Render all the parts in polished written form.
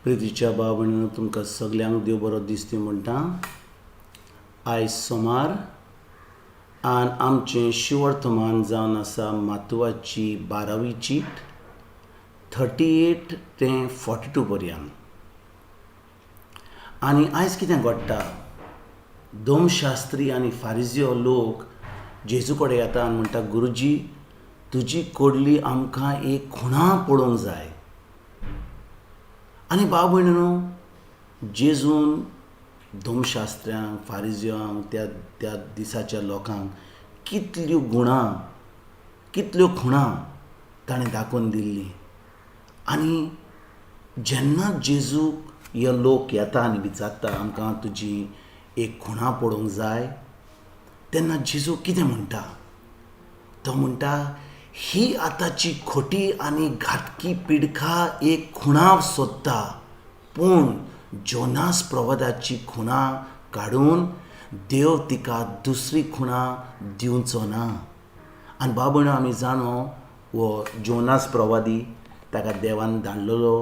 प्रितीच्या भाव भयणीनो, तुमकां सगल्यांक देव बरो दिसती म्हणटा. आयज सोमार आनी आमचें शिवर्तमान जावन आसा मातुवाची 12वी चीट 38 ते 42 पर्यंत. आनी आयज कितें घडटा, धर्मशास्त्री आनी फारिजियो लोक जेजू कडेन येता आनी म्हणटा, गुरुजी तुजी कडली आमकां एक खुणा पळोवंक जाय. आनी भाव भयणीनो, जेजून धर्मशास्त्र्यांक फारिजियांक त्या त्या दिसाच्या लोकांक कितल्यो गुणां कितल्यो खुणां ताणें दाखोवन दिल्लीं. आनी जेन्ना जेजूक हे लोक येता आनी विचारता आमकां तुजी एक खुणा पळोवंक जाय, तेन्ना जेजू कितें म्हणटा, तो म्हणटा ही आतांची खोटी आनी घातकी पिडका एक खुणा सोदता, पूण जोनास प्रवादाची खुणा काडून देव तिका दुसरी खुणा दिवचो ना. आनी बाबण आमी जाणो हो जोनास प्रवादी ताका देवान धाडलेलो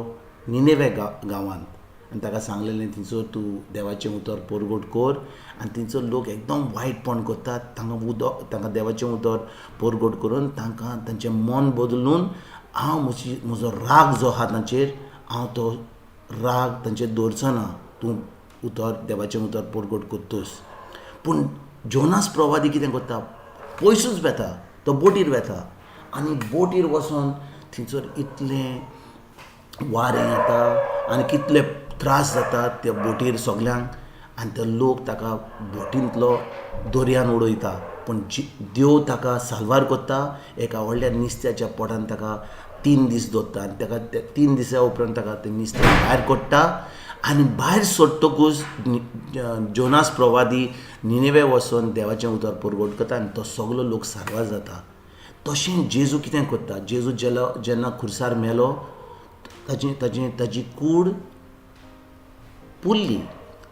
निनेवे गांवांत आनी ताका सांगलेलें थंयसर तूं देवाचें उतर परगट कर. आनी थंयसर लोक एकदम वायटपण करतात, तांकां उदक तांकां देवाचें उतर परगट करून तांकां तांचें मन बदलून हांव म्हजो राग जो आहा तांचेर हांव तो राग तांचेर दवरचो ना, तूं उतर देवाचें उतर परगट करतूस. पूण जोनास प्रवादी कितें करता, पयसूच वेता, तो बोटीर वेता आनी बोटीर वचोन थंयसर इतलें वारें येता आनी कितले त्रास जाता त्या बोटीर सगल्यांक. आनी ते लोक ताका बोटींतलो दर्यान उडयता, पूण देव ताका साल्वार करता. एका व्हडल्या नुस्त्याच्या पोटान ताका 3 दीस दवरता आनी ताका 3 दिसा उपरांत ताका तें नुस्तें भायर काडटा. आनी भायर सोडटकूच जोनास प्रवादी निनेवे वचोन देवाचें उतर परगट करता आनी तो सगलो लोक साल्वार जाता. तशें जेजू कितें करता, जेजू जेन्ना खुर्सार मेलो ताजी ताजी ताजी कूड पुरली,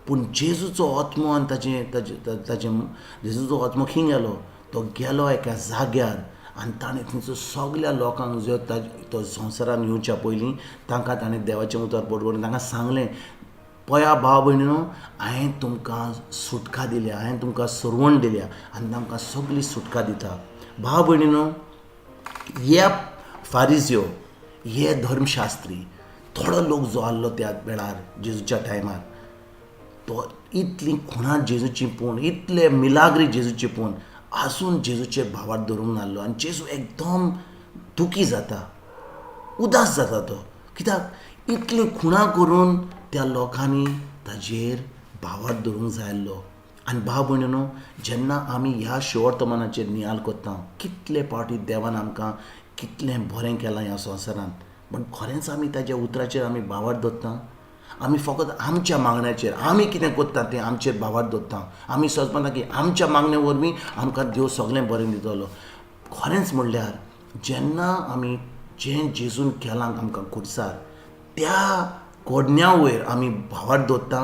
पूण जेजूचो आत्मो आनी ताजें ताजें ताजें जेजूचो आत्मो खंय गेलो, तो गेलो एका जाग्यार आनी ताणें थंयसर सगल्या लोकांक जो तो संवसारान येवच्या पयलीं तांकां ताणें देवाचें उतर परगटून तांकां सांगलें, पया भाव भयणीनो, हांवें तुमकां सुटका दिल्या, हांवें तुमकां सरवण दिल्या आनी तांकां सगली सुटका दिता. भाव भयणीनो, हे फारिजियो हे धर्मशास्त्री थोडो लोक जो आहलो त्या वेळार जेजूच्या टायमार, तो इतली खुणां जेजूची पळोवन इतले मिलाग्री जेजूची पळोवन आजून जेजूचे भावार धरूंक नासलो. आनी जेजू एकदम दुखी जाता, उदास जाता तो, कित्याक इतली खुणां करून त्या लोकांनी ताजेर भावार धरूंक जाय आसलो. आनी भाव भयणीनो, जेन्ना आमी ह्या शिवर्तमानाचेर नियाळ करता, कितले फावटी देवान आमकां कितलें बरें केलां ह्या संवसारांत, पूण खरेंच आमी ताज्या उतराचेर आमी भावार दवरता? आमी फकत आमच्या मागण्याचेर आमी कितें करता तें आमचेर भावार दवरता. आमी सोदपाना की आमच्या मागण्या वरवीं आमकां देव सगळें बरें दितलो. खरेंच म्हणल्यार जेन्ना आमी जें जेजून केलां आमकां खुर्सार, त्या कोडण्या वयर आमी भावार दवरता,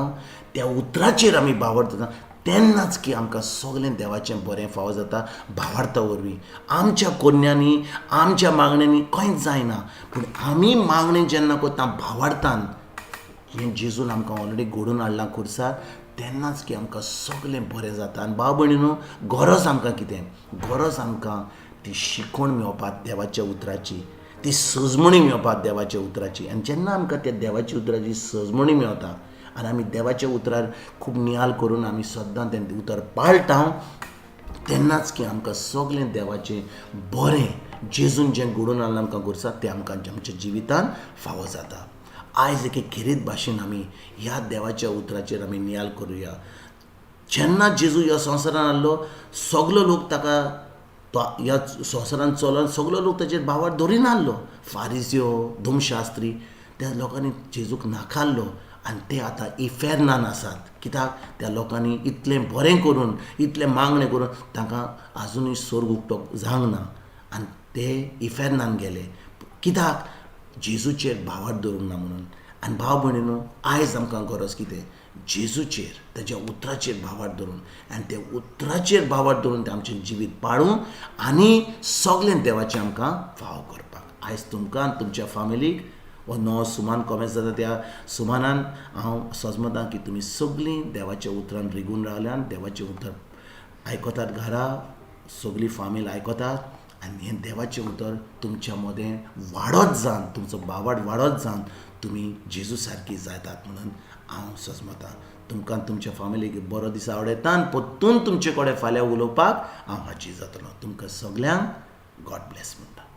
त्या उतराचेर आमी भावार दवरता, तेन्नाच की आमकां सगळें देवाचें बरें फावो जाता भावार्था वरवीं. आमच्या कोन्यांनी आमच्या मागण्यांनी कांयच जायना, पूण आमी मागणें जेन्ना करता भावार्थान, हें जेजून आमकां ऑलरेडी घडोवन हाडलां खुर्सार, तेन्नाच की आमकां सगळें बरें जाता. आनी भाव भयणीनो, गरज आमकां कितें, गरज आमकां ती शिकवण मेळपाक देवाच्या उतराची, ती सजमणी मेळपाक देवाच्या उतराची. आनी जेन्ना आमकां त्या देवाच्या उतराची सजमणी मेळता आनी आमी देवाच्या उतरार खूब नियाळ करून आमी सद्दां तें उतर पाळटा, तेन्नाच की आमकां सगळें देवाचें बरें जेजून जें घडोवन हाडलां आमकां खुर्सार तें आमकां आमच्या जिवितान फावो जाता. आयज एके खेरीत भाशेन आमी ह्या देवाच्या उतराचेर आमी नियाळ करुया. जेन्ना जेजू ह्या संवसारान आसलो, सगलो लोक ताका तो ह्या संवसारान चलोन सगलो लोक ताचेर भावार दवरिनासलो. फारिजियो धर्मशास्त्री त्या लोकांनी जेजूक नाकारलो आनी ते आतां इफेर्नान आसात, कित्याक त्या लोकांनी इतलें बरें करून इतलें मागणें करून तांकां आजुनूय स्वर्ग उक्तो जावंक ना आनी ते इफेर्नान गेले, कित्याक जेजूचेर भावार दवरूंक ना म्हणून. आनी भाव भयणीनो, आयज आमकां गरज कितें, जेजूचेर ताज्या उतराचेर भावार दवरून आनी त्या उतराचेर भावार दवरून तें आमचें जिवीत पाळून आनी सगळें देवाचें आमकां फावो करपाक. आयज तुमकां आनी तुमच्या फामिलीक हो नवो सुमान कोमेस जाता त्या सुमानान हांव सजमतां की तुमी सगळीं देवाच्या उतरान रिगून रावल्यान देवाचें उतर आयकतात, घरा सगळीं फामील आयकतात आनी हें देवाचें उतर तुमच्या मदें वाडत जावन तुमचो बावाड वाडत जावन तुमी जेजू सारकी जातात म्हणून हांव सजमतां. तुमकां तुमच्या फामिलीक बरो दीस आवडयता आनी परतून तुमचे कडेन फाल्यां उलोवपाक हांव हाजीर जातलो. तुमकां सगल्यांक गॉड ब्लेस म्हणटा.